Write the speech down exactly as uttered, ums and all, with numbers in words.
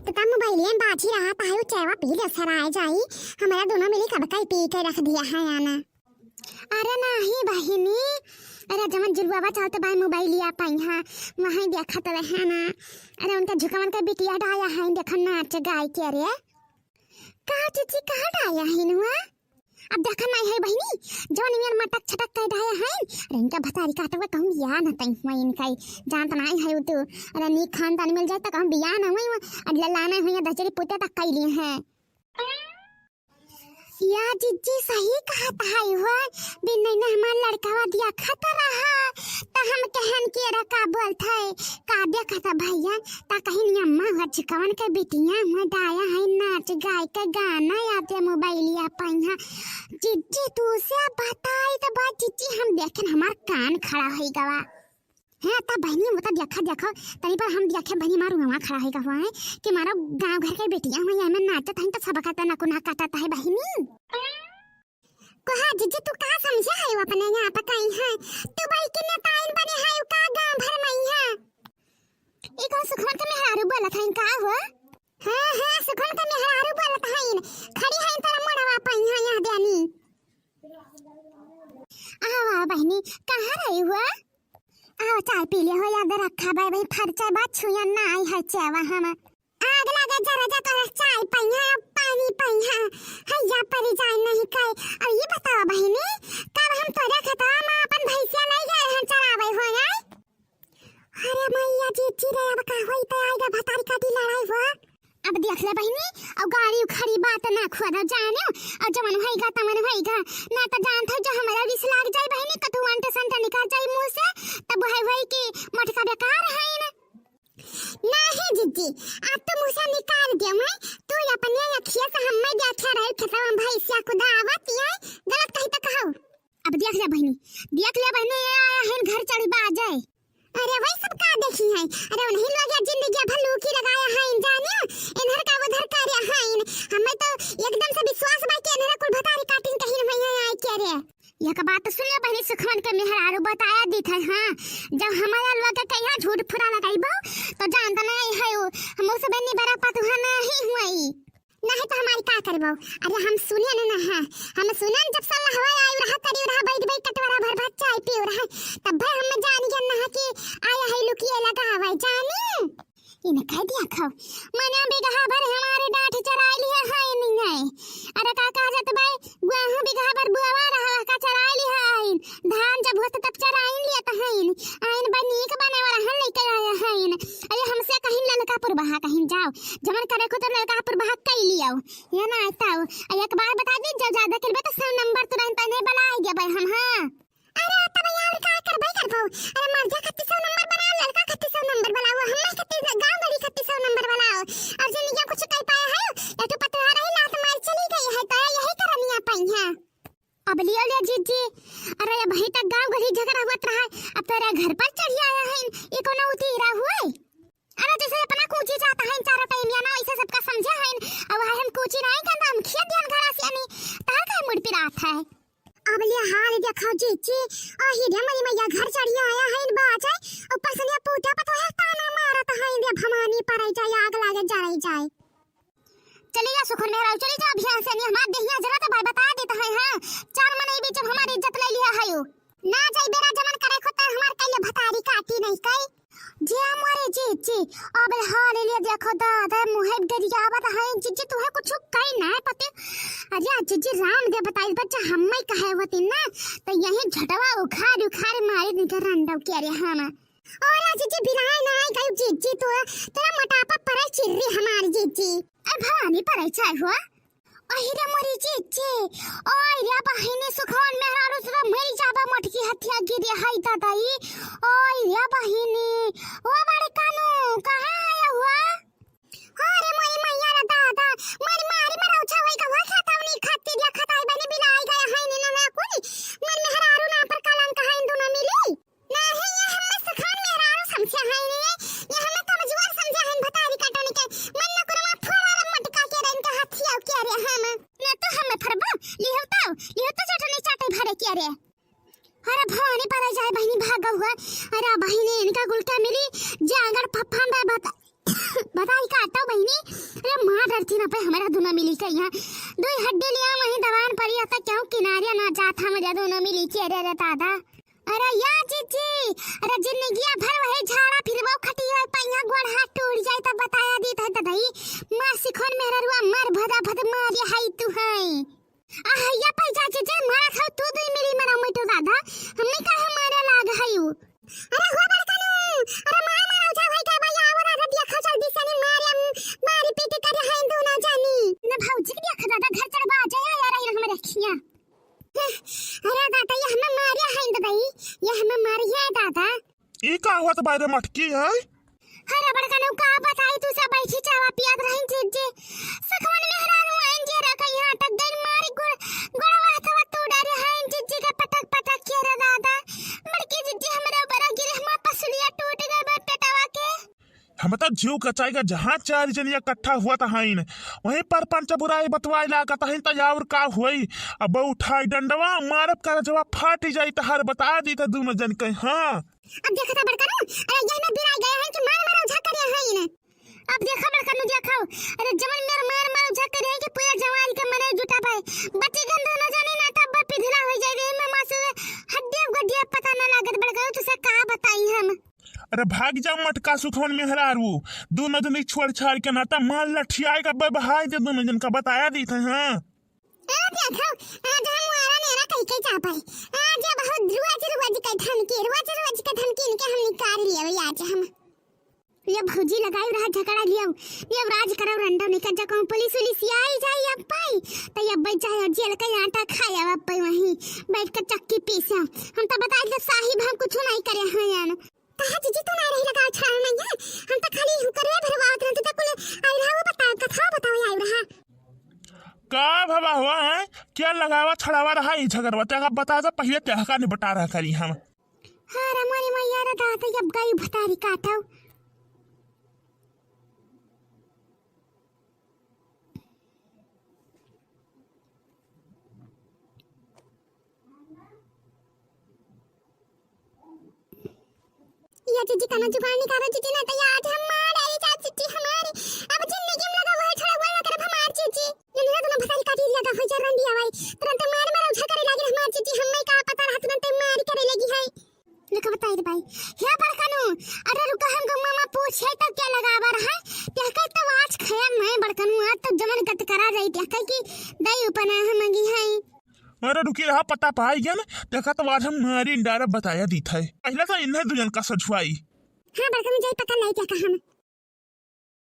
तो तब मोबाइलिया में बाजी रहा, ताहू चायवा पी ले सराय जाई। हमारा दोनों मिली कब का पी के रख दिया है आना। अरे नाही बहिनी, अरे जवन जुलुआ चलत बा मोबाइलिया पइहाँ, वहीं देखत रहे ना। अरे उनका झुकवन का बिटिया डाया है, देखन नाच गाय के। अरे का जीजी, कहाँ डाया है नुआ? अब देखन नाही है बहिनी, जवन इनमें मटक छटक के डाया है। अरे इनका भतारी काटवा कहूँ बियाह न तई हुआ इनका, जानत नाही है उ तो। अरे नीक खानदान मिल जाए तो कहूँ बियाह न हुई, अरे लाना हुई दचरी पुते तक कैली हैं। या जीजी सही कहत है हो, बिन नहीं हमार लड़कवा देखत रहा, त हम कहन कि एरा का बोलत है, का देखत है भैया, त कहिन अम्मा हो झुकवन के बिटिया हुआ डाया है, नाच गाय के गाना याद है मोबाइलिया पइहाँ। जीजी तू से बताई त बा जीजी, हम देखन हमार कान खड़ा होइ गवा। हैं, तब बहिनी, वो तब देखा, देखो, तनी पर हम देखे बहिनी, मारू वहाँ खड़ा है, कहा है कि मारो गाँव घर के बेटिया हुआ, यहाँ में नाचत हैं, तो सबका तो नकुना काटत है बहिनी। कहा, जीजी, तू का समझे है वो अपने यहाँ पे कहीं है? तू बड़ी के नेताइन बने है, का गाँव भर में है? ई कौन सुखवन के मेहरारू बोलत है, का हो? हाँ, हाँ, सुखवन के मेहरारू बोलत है, खड़ी है तोरा मोड़वा पे यहाँ, यहाँ देनी। आवा बहिनी, कहाँ रही हुआ? आओ, चाय पी ले हो, याद रखा बा, भाई, फरचा बा, छुया ना आई है चावा हम। आग लगे जरा जा तोरा चाय पइहाँ, पानी पइहाँ, हैया परी जाए नहीं कहे। अब ये बताओ बहिनी, कब हम तोरे खेतवा में अपन भैंसिया ले गए हैं चरावे हो, आए? अरे मैया जीजी रे, अब का होई, तो आएगा भतारी काटी लड़ाई हो। अब देख ले बहिनी, अब गाड़ी उखाड़ी बात ना खोदो जाने, और जवन होइगा तवन होइगा, ना तो जानत है जो हमारा विष लाग जाए बहिनी, कतहु अंट संट निकल जाए मुँह से, तब वही होई कि मटका बेकार है ना। नहीं जीजी, आप तो मुँह से निकाल दियो मैं, तू अपने अखिया से हम्मे देखे रहे खेतवा में भैंसिया कुदावत है, गलत कही तो कहो। अब देख ले बहिनी, देख ले बहिनी, ये आया है घर चढ़ी बाजे। अरे वही सब का देखी है, अरे उन्हीं लोग ये जिंदगी भर लूकी लगाया है, जानियो, इन्हर का उधर करे है। हमें तो एकदम से विश्वास बा कि इन्हर कुल भतारी काटिन कहीं हुई है आए के रे। यह का बात तो सुन ले बहिनी, सुखवन के मेहरारू बताया दी थे, हाँ, जब हमारा लोग के कहीं झूठ फुरा लगाई बा, तो जानता नहीं है वो, हम उस बन्नी बड़ा पतुहा नहीं हुई। नहीं तो हमारी का करबो? अरे हम सुने न, न है, हम सुने न जब सल्लहवा आयु रहा, करी रहा, बैठ बैठ कटोरा भर भर चाय पी रहा, तब भाई हम जानी गन न है कि आया है लुकिए लगा हवा जानी। इन्हें कह दिया खाओ, मने बिगहा भर हमारे डांठ चराई लिया है नहीं है। अरे का कहा जात भाई, गुआहू बिगहा भर बुआवा रहा का चराई लिया है, धान जब होत तब चराई लिया तो है, आइन बनीक बने वाला हन लेके आया है। अरे हमसे कहीं ललकापुर बहा कहीं जाओ, जवन करे को तो लड़का पर बहक कई लियो। ये ना आता हो। आ एक बार बता दी, जब ज्यादा करबे तो सौ नंबर तुरंत नहीं बलाए देबे हम, हाँ। अरे तब यार का करबे करबो? अरे मर्दा खत्ती सौ नंबर बनाओ, लड़का खत्ती सौ नंबर बनाओ, हमें खत्ती गाँव गली खत्ती सौ नंबर बनाओ। और जिंदगी में कुछ कह पाया है, या तो पतवार ही लात मार चली गई है, तो यही करनिया पाई है। अब लियो ले जीजी, अरे अबहीं तक गाँव गली झगड़ा होत रहा, अब तोरा घर पर चढ़ी आया है, ये कोनो उतीरा हुए? अरे जैसे अपना कूची चाहता है, चारों टाइम या ना, ऐसे सबका समझा है, अब वह हम कूची नहीं करता, हम खेत ध्यान घरा से आनी, तार का मुड़ पिरात है। अब ले हाल देखो जीजी, आही रे मरी मैया घर चढ़ी आया है, बात है, ऊपर से ये पूजा पता है, ताना मारत है, ये भवानी पर जाए, आग लागे, जलाई जाए। चली जा सुखन मेहरारू, चली जा अभी यहाँ से, नहीं हमार देहिया जरा तो भाई बता देता है, हाँ, चार मन ई बीच में हमारी इज्जत ले लिया है यू। ना जाई बेरा जमन करे खुद हमार कइले भतारी काटी नहीं कई। जे मोरे जीजी, अब हाल ले देखो दादा, मुहे गरियावत है जीजी, तुहे कुछ कई ना पते। अरे जीजी राम दे बताई बच्चा, हम मैं कहे होती ना, तो यही झटवा उखाड़ उखाड़ मारे निकर रंडव के रे हम। और जीजी बिलाए ना आई गई जीजी, तो तेरा मोटापा परे चिर्री हमारी जीजी। ए भवानी परे चाय हुआ। अहि रे मोरी जीजी, ओए रे बहिनी सुखवन मेहरारू से मरी जाबा मोटकी हथिया गिरे हई दादाई। ओए रे बहिनी, ओ बड़े कानू, कहाँ है हुआ? अरे मोरी मैया रे दादा, मोरी मारी मरौछा होई का हुआ खाता उनी खत्ती दिया खताई बहिनी बिलाई गया है नी ना कुनी। मोर मेहरारू ना पर कलंक है इन दोनों मिली। नहीं, ये हमें सखान मेहरारू समझे हैं ने, ये हमें कमजोर समझे हैं भतारी काटोनी के, मन न करो फोड़ा रे मटका के रे इनका हथिया के रे हम। न तो हमें फरबो, लिहो तो, लिहो तो चटनी चाटे भरे के रे। अरे भवानी पर जाए बहिनी भाग हुआ, अरे बहिनी इनका गुलटा मिली, जे अगर पप्पा में बता, बताई काटो नहीं, अरे मार डरती ना पे हमारा दोनों मिली के यहाँ। दो हड्डी लिया वहीं दबान पड़ी, आता क्यों किनारे ना जात हमारे दोनों मिली के, अरे, अरे दादा। अरे या जीजी, अरे जिंदगिया भर वही झाड़ा फिरबो खटिया पे, यहाँ गोड़ हाथ टूट जाए तब बताया दी था ददई। मार सिखोन मेहररुआ, मार भदा भद मार ये हाई तू है। आ हैया पै जा जीजी, मारा खाओ तू दुई मिली मरा मोटो दादा, हमें काहे मारे लाग हयू। अरे हो बड़कनू, अरे मार मारो जा भाई का भैया, आवा दादा देखा जल्दी से नहीं मारे, मारी पीटी कर है दोनों जानी। ना भौजी के देखा दादा घर चढ़वा जाए यार, ये हम रखिया। अरे दादा, ये हमें मारिया है दादा, ये हमें मारिया है दादा। ई का हुआ तो बारे मटकी है? अरे बड़कनू का बताई, तू सब बैठी चावा पियात रही जीजी। सखवन मेहरारू आइन जे रखा यहाँ तक गई मारी गुड़, गुड़वा हथवा तू डरे है जीजी के पटक पटक के रे दादा। बड़की जीजी हमरे ऊपर गिरे, हमार पसुलिया टूट गए बा पेटवा के। हम तो जीव कचाई का जहाँ चार जन इकट्ठा हुआ था हईन, वहीं पर पंच बुराई बतवाए लागत हईन, त और का हुई? अब उठाई डंडवा मारब कर जवा फाटी जाई, त हर बता दी त दोनों जन के। हाँ। अब देखा था बड़कनू, अरे यही में बिराई गए हैं कि मार मार उझा करे हैं इन्हें। अब देखा बड़कनू देखो, अरे जवन मेर मार मार उझा करे हैं कि पूरा जवान के मने जुटा पाए। बच्ची गंदो न जानी ना तब पिघला हो जाए रे, में मासु हड्डी गड्डी पता ना लागत बड़कनू, तुसे का बताई हम। अरे भाग जा मटका सुखवन मेहरारू, दोनों जनी छोड़ छाड़ के ना त मार लठियाए का बहाई दे दोनों जन का बताया दी थे। हाँ। ए देखो, आज हम वारा नेरा कई के चापल। आज ये बहुत रोज रोज के धमकी, रोज रोज के धमकी इनके हम निकाल लिए भाई आज हम। ये भौजी लगाई रहा झगड़ा लियो, ये राज करो रंडो निकल जा कहूँ पुलिस उलिस आई जाई अब पाई, तो ये बच जाए और जेल का आटा खाए अब पाई वहीं बैठ कर चक्की पीसे। हम तो बताई दे साहिब हम कुछ नहीं करे हैं यार। कहा जीजी तू नहीं रही लगा छाड़ नहीं है, हम तो खाली हुकरे भरवावत रहते तो कुल आई रहा वो बताओ कथा बताओ आई रहा। का भवा हुआ है? क्या लगावा छड़ावा रहा ई झगड़वा? तेका बता दे, पहिले तेहका निपटा रहा करी हम। हाँ रे मोरी मैया रे दादा, अब गई भतारी काटो। या जीजी कना जुगाड़ निकालो जीजी, ना तो ये आज हम मार आई जा जीजी हमारी। अब जिंदगी में लगा हुआ है छड़ा हुआ ना तरफ हमार जीजी। इन्हें दोनों भतारी काटी लगा हो जा रंडिया भाई। तुरंत मार मार उठा करे लागे हमार जीजी, हमें का पता रहा तुरंत मार करे लगी है। देखो बताई रे भाई। हे बड़कनू, अरे रुका हम गो मामा पूछे तो क्या लगावा रहा? क्या कहता आज खैर नहीं बड़कनू, आज तो जमन गत करा जाई, क्या कह की दई उपना हम मंगी है। अरे रुकी रहा, पता पाई गया ना, देखा तो आज हम मारी डारा बताया दी था। पहले तो इन्हें दुजन का सझुआई। हाँ, बड़कन जाई पता नहीं क्या कहा हम।